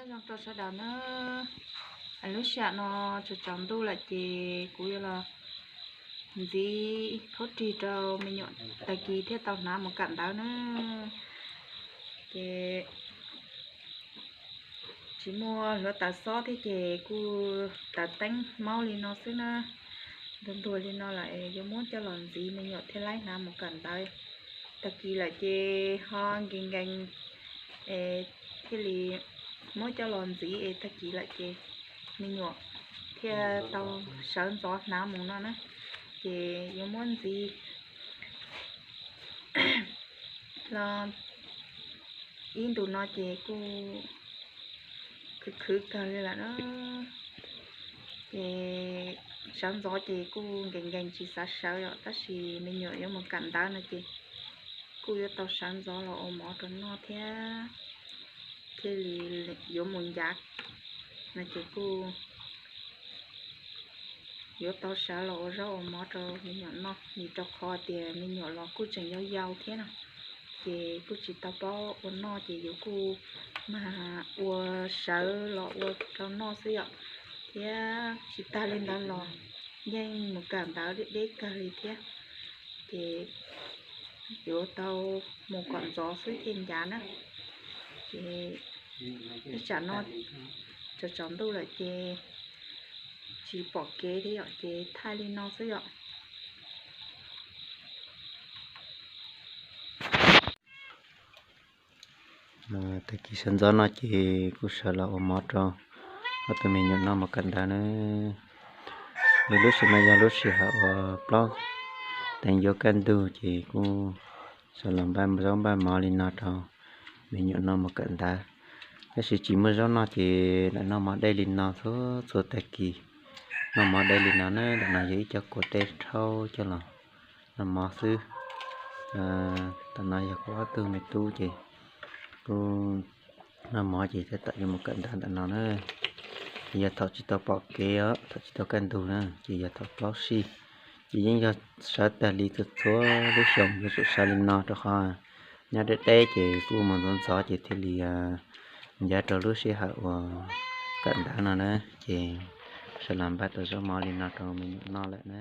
Nyob zoo rau sawv daws na, lub sij hawm no tsaus tsaus ntuj lawm ces kuv yuav los ntxiv khaub rig rau me nyuam tag kis thiaj tau hnav mus kawm ntawv na. Ces tsis muaj hluav taws xob thiab ces kuj taws teeb maub li no xwb na. Ntuag ntuag li no lawm yuav muab coj los ntxiv me nyuam thiaj laib hnav mus kawm ntawv. Tag kis lawm ces ho nkees nkees es thiaj li muab coj los ntxiv es tag kis lawm ces me nyuam thiaj tau sawv ntxov hnav mus no na. Ces yuav muab ntxiv los ib ntus no ces kuj khwv khwv kawg li lawm na. Ces sawv ntxov ces kuj nkees nkees tsis xav sawv os, tab sis me nyuam yuav mus kawm ntawv no ces kuj yuav tau sawv ntxov los ua mov rau noj thiab, thiaj li yuav mus ncav no ces kuj yuav tau sawv los ua zaub ua mov rau me nyuam noj, vim rau qhov tias me nyuam los kuj tseem yau yau thiab no, ces kuj tsis tau paub ua noj ces yuav kuj mag ua sawv los ua rau noj xwb yom. Thiab tsis tag li ntawd los yeej mus kawm ntawv deb deb kawg li thiab, ces yuav tau mus kom ntxov xwb thiaj ncav na. Ces ib tsam no tsaus tsaus ntuj lawm ces tsis pom kev thiab yom, ces thaij li no xwb yom. Tag kis sawv ntxov no ces kuj sawv los ua mov rau ob tug me nyuam noj mus kawm ntawv na. Lub sij hawm no yog lub sij hawm uas plaub teev yuav kaj ntug ces kuj sawv los npaj zaub npaj mov li no rau me nyuam noj mus kawm ntawv. Tab sis tsis muaj zaub noj ces lam noj mov dej li no txhua txhua tag kis. Noj mov dej li no na, ntawm no yog ib co kua teb rhaub coj los noj mov xwb. Tam no yog kuv ob tug me tub ces kuj noj mov ces tab tom yuav mus kawm ntawv ntawm no na. Yog thaum tsis tau pom kev os, thaum tsis tau kaj ntug na, ces yog thaum plaub sij. Ces yeej yog sawv tag li txhua txhua lub xyoo yuav tsum sawv li no rau qhov nyob deb deb ces kuj mus ntxov ntxov ces thiaj li ncav rau lub sij hawm uas kawm ntawv no na. Ces sawv los npaj tau zaub mov li no rau me nyuam noj lawm na.